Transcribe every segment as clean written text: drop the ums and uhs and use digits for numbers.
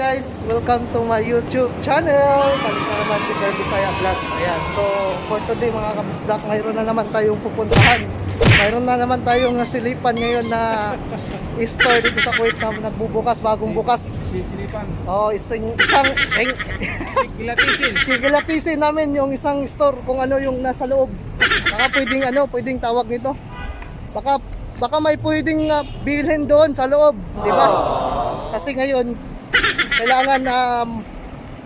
Guys! Welcome to my YouTube channel! Balik na naman si Kirby Saya Vlogs. Ayan. So, for today, mga kabisdak, mayroon na naman tayong pupuntahan. Mayroon na naman tayong nasilipan ngayon na store dito sa Kuwait na nagbubukas, bagong bukas. Sisilipan. Oh, isang, isang, isang, Kilatisin. kikilatisin namin yung isang store kung ano yung nasa loob. Baka pwedeng ano, pwedeng tawag nito. Baka baka may pwedeng bilhin doon sa loob, di ba? Kasi ngayon kailangan na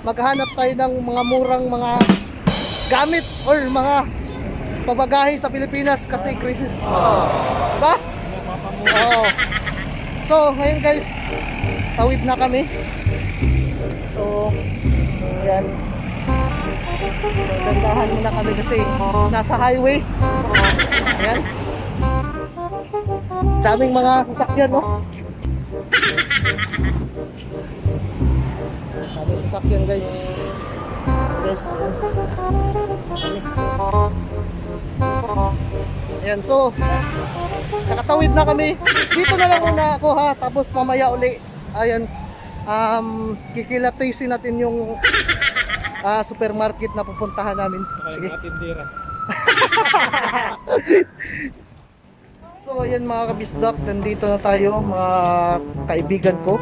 maghanap tayo ng mga murang mga gamit or mga pabagahe sa Pilipinas kasi crisis. Ba? Oo. So, ngayon guys, tawid na kami. So, ayan. So, dandahan muna kami kasi nasa highway. Ayan. Daming mga sasakyan, no? Daming sasakyan, guys. Guys, ayan. Dami. Ayan, so, nakatawid na kami. Dito na lang muna ako ha, tapos mamaya uli. Ayan, kikilatisin natin yung supermarket na pupuntahan namin. Sige. Sige. Tindera. So ayan mga kabisdak, nandito na tayo mga kaibigan ko.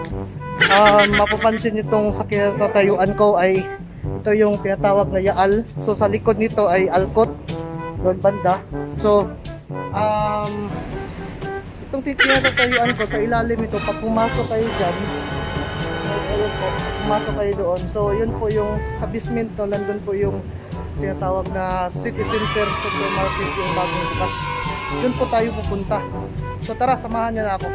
Mapapansin nyo itong sa kinatatayuan ko ay ito yung tinatawag na Yaal. So sa likod nito ay Alcott, doon banda. So um, itong tinatatayuan ko sa ilalim ito, pag pumasok kayo dyan, ayun po, pumasok kayo doon. So yun po yung sa basement no, nandun po yung tinatawag na City Center Supermarket, yung bagong bukas. Doon po tayo pupunta. So tara, samahan niyo na ako.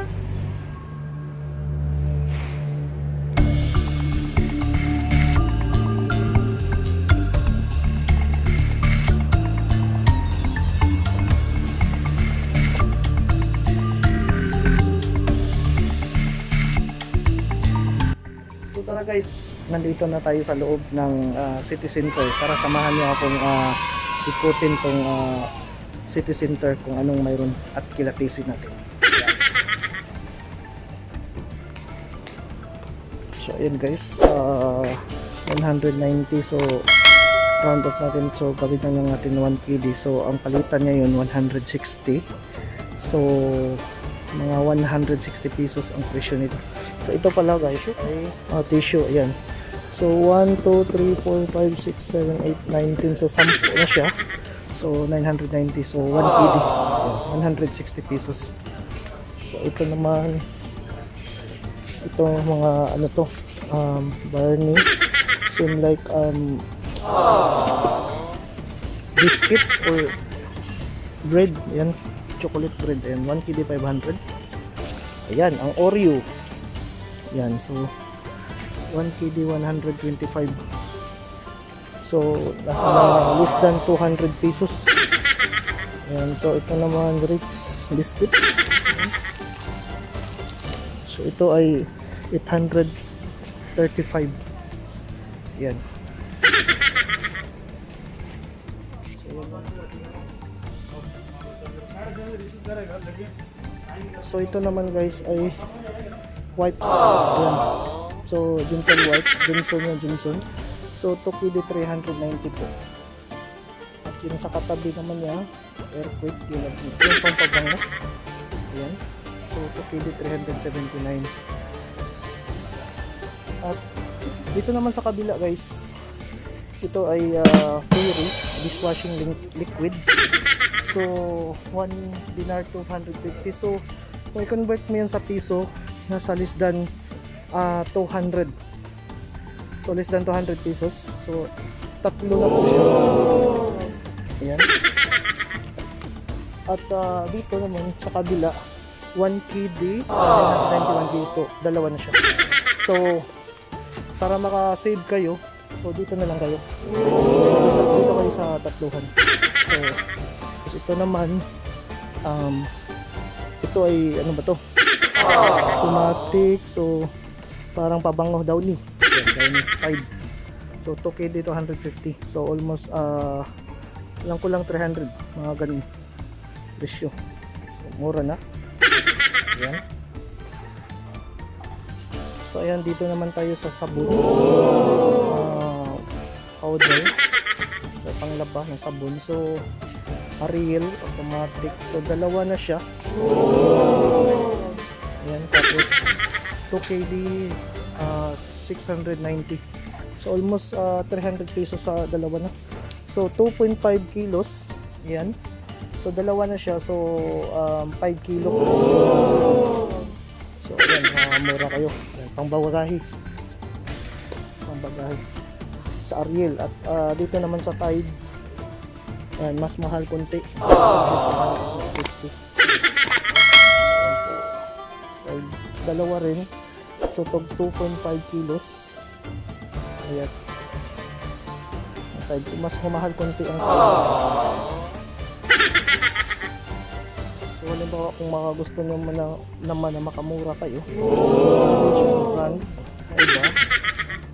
So tara guys, nandito na tayo sa loob ng city center. Tara, samahan niyo akong ikutin tong city center kung anong mayroon at kilatisin natin. Ayan. So ayun guys, 190, so round off natin, so gawin na lang natin 1 KD. So ang palitan niya yun 160. So mga 160 pesos ang presyo nito. So ito pala guys ay tissue, ayan. So 1 2 3 4 5 6 7 8 9 10, so 10 na siya. So 990, so 1 KD. Ayan, 160 pesos. So ito naman, ito mga ano to, Barney, seem like biscuits or bread, ayan, chocolate bread, ayan, 1 KD 500. Ayan, ang Oreo. Ayan, so 1 KD 125. So, nasa mga less than 200 pesos. Ayan, so ito naman Ritz biscuits. Ayan. So ito ay 835. Ayan. So ito naman guys ay wipes. Ayan. So gentle wipes, Johnson na Johnson. So 2 KD 390 po. At yung sa katabi naman niya, Airquick, yun ang yung pampabango. Ayan. So 2 KD 379. At dito naman sa kabila guys, ito ay Fairy dishwashing liquid. So, 1 dinar 250. So, kung i-convert mo yun sa piso, nasa less than 200. So, less than 200 pesos. So, tatlo na po siya. Ayan. At dito naman sa kabila, 1 KD, 991 dito. Dalawa na siya. So, para maka-save kayo, so dito na lang kayo. Dito kayo sa tatluhan. So, tapos ito naman, ito ay, ano ba to? Automatic, so, parang pabango, downy. Ayan, downy, 5. So, 2K dito, 150. So, almost, lang kulang 300, mga ganun presyo. So, mura na. Ayan. So, So ayan, dito naman tayo sa sabon. Powder. So panglaba na sabon. So Ariel automatic. So dalawa na siya. Ayan, tapos 2 KD 690. So almost 300 pesos sa dalawa na. So 2.5 kilos. Ayan. So dalawa na siya. So 5 kilo. So ayan, mura kayo. Ayan, pangbagahe. Pangbagahe. Sa Ariel at dito naman sa Tide. Ayan, mas mahal konti. 50. Ayan po. Tide, dalawa rin. So tog 2.5 kilos. Ayan. Ang Tide, mas humahal konti ang Tide. So halimbawa kung makagusto nyo man naman na makamura kayo, so, brand na iba,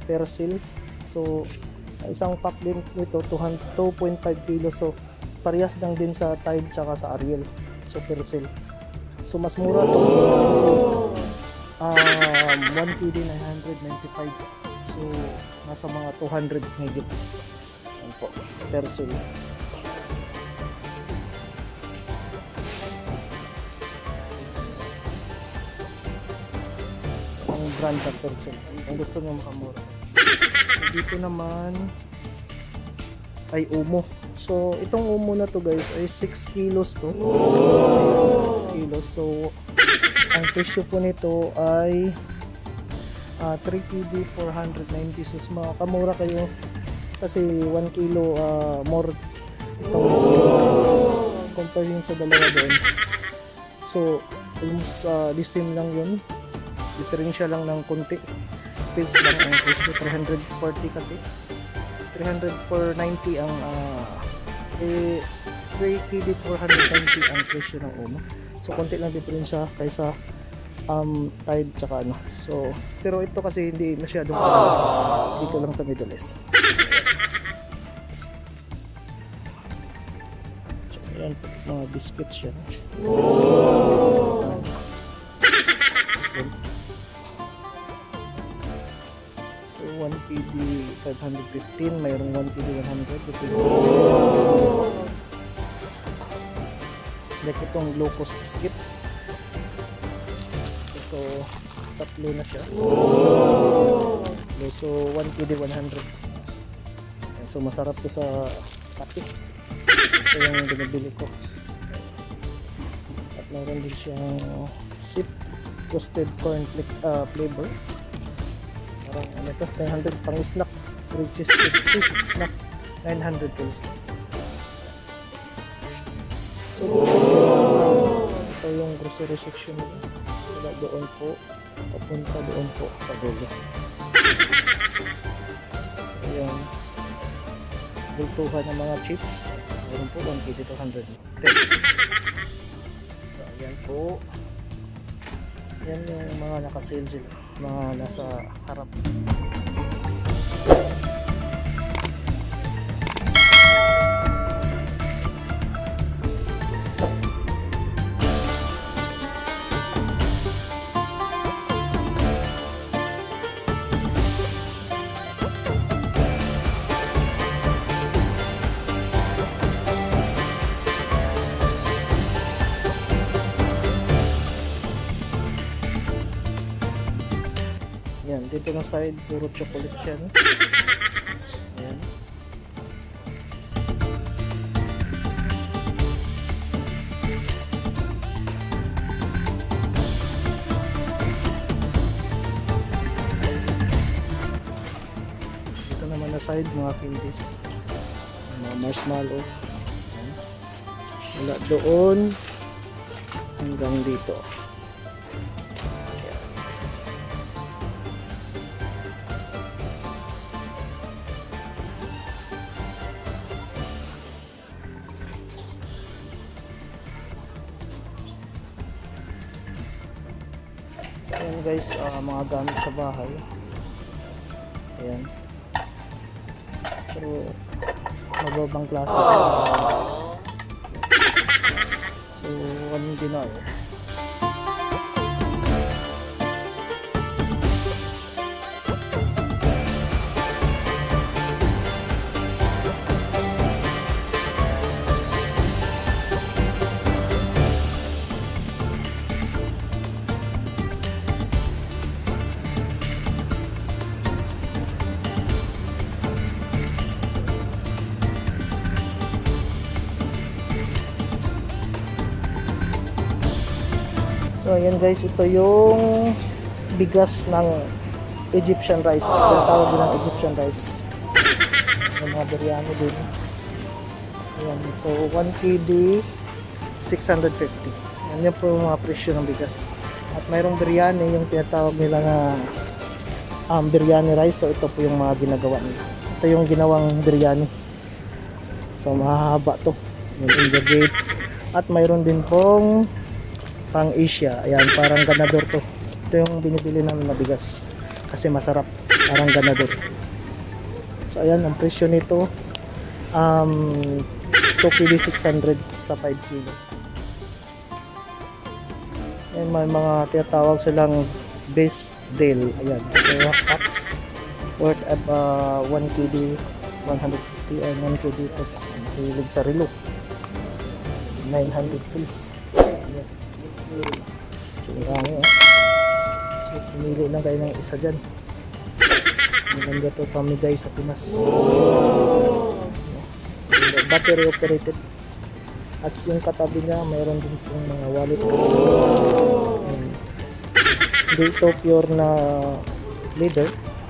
Persil. So isang pack din nito 2.5 kilo. So parehas lang din sa Tide tsaka sa Ariel. So Persil. So mas mura to kasi 1 KD 995. So nasa mga 200 higit. Yan po, Persil. Ang brand ng Persil. Kung gusto nyo makamura. So, dito naman ay Omo. So, itong Omo na to guys ay 6 kilos to. 6 kilos. So, ang presyo po nito ay 3 KD 490. So, makamura kayo kasi 1 kilo more itong compare yun sa dalawa doon. So, almost the same lang yun. Diferensya lang ng konti. Pills lang ang presyo. 340 kasi. 390 ang 3 KD 490 ang presyo ng Omo. So konti lang diferensya kaysa Tide tsaka ano. So pero ito kasi hindi masyadong karami. Dito lang sa Middle East. So ayan po, mga biscuits yan. Ayan. So 1 KD 515, mayroong 1 KD 100. Depende. Like itong low cost biscuits. So tatlo na siya. Tatlo. So 1 KD 100. Ayan, so masarap to sa kape. Ito yung binibili ko. At meron din siyang sip roasted corn flavor. Parang ano to, 900 pang snack. 3 cheese with cheese snack, 900 pesos. So dito guys, ito yung grocery section nila. Wala doon po, papunta doon po sa dulo. Ayan. Bultuhan ng mga chips. Meron po 1 kg 210. So ayan po. Yan yung mga naka-sale sila. Mga nasa harap. Yan, dito na side, puro chocolate yan. Ayan. Dito naman na side, mga candies. Mga marshmallow. Ayan. Mula doon hanggang dito. Ayan. Ayan guys, mga gamit sa bahay. Ayan. Pero mababang klase. So, 1 dinar. So ayan guys, ito yung bigas ng Egyptian rice. Tinatawag din ng Egyptian rice. Yung mga biryani din. Ayan, so 1 KD 650. Yan yung po yung mga presyo ng bigas. At mayroong biryani, yung tinatawag nila na biryani rice. So ito po yung mga ginagawa nila. Ito yung ginawang biryani. So mahahaba to. Yung India Gate. At mayroon din pong pang Asia. Ayan, parang ganador to. Ito yung binibili namin na bigas. Kasi masarap. Parang ganador. So ayan, ang presyo nito 2 kg 600 sa 5 kilos. Ayan, may mga tinatawag silang best deal. Ayan, so socks worth of 1 kg 150 and 1 kg ito. Mahilig sa relo. 900 piece. Ayan. So, marami, oh. So, pumili lang kayo ng isa dyan. Maganda to pamigay sa Pinas. Battery operated. At yung katabi niya, mayroon din pong mga wallet. Ayan. Hindi ito pure na leather,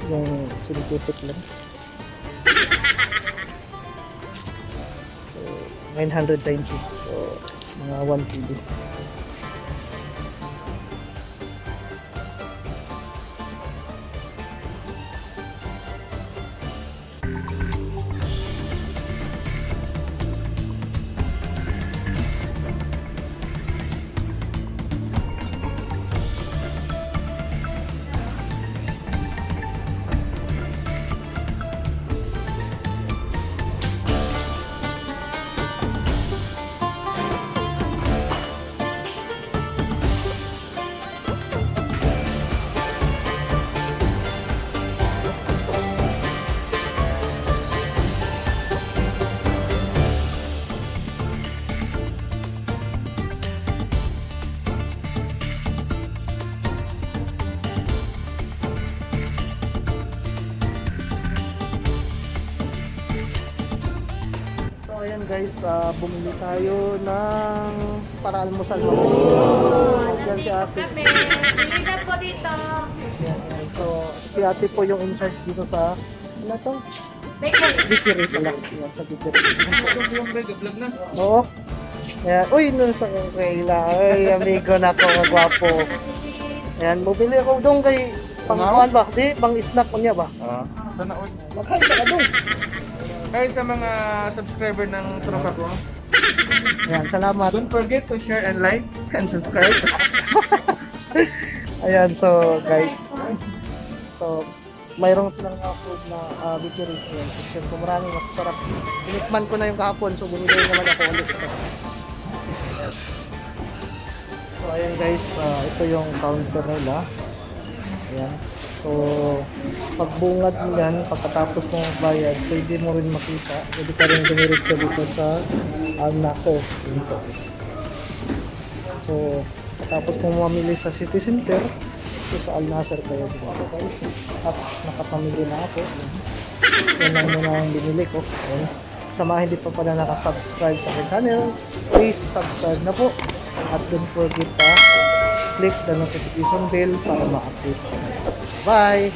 yung synthetic lang. So, 990. So, mga 1 kg. So ayan guys, bumili tayo ng para almusal mamaya. Yan si ate. Kami, bili na po dito. Yan, yan. So si ate po yung in charge dito sa ano to? Bakery. Bakery pala. Yan, sa bakery. Vlog na. Oo. Ayan. Uy, nasa Kayla. Ay, amigo na ako, magwapo. Ayan, bumili ako doon kay pang kuan ba? Di, pang snack ko niya ba? Ah, sana all. Magkain ka doon. Kayo sa mga subscriber ng tropa ko, Ayan, salamat. don't forget to share and like and subscribe. Ayan, so guys. So, mayroon silang food na bakery. Ayan, so, syempre marami, mas sarap. Tinikman ko na yung kahapon, so bumili naman ako ulit. Ayan. So, ayan guys, ito yung counter nila. Ayan. So, pagbungad mo yan, pagkatapos mo magbayad, pwede mo rin makita. Pwede ka rin dumiretso dito sa Al Nasser. Dito. So, tapos mo mamili sa city center, so sa Al Nasser kayo dito guys. At nakapamili na ako. Yan lang muna ang binili ko. Ayan. Sa mga hindi pa pala nakasubscribe sa aking channel, please subscribe na po. At don't forget to click the notification bell para ma-update. Bye!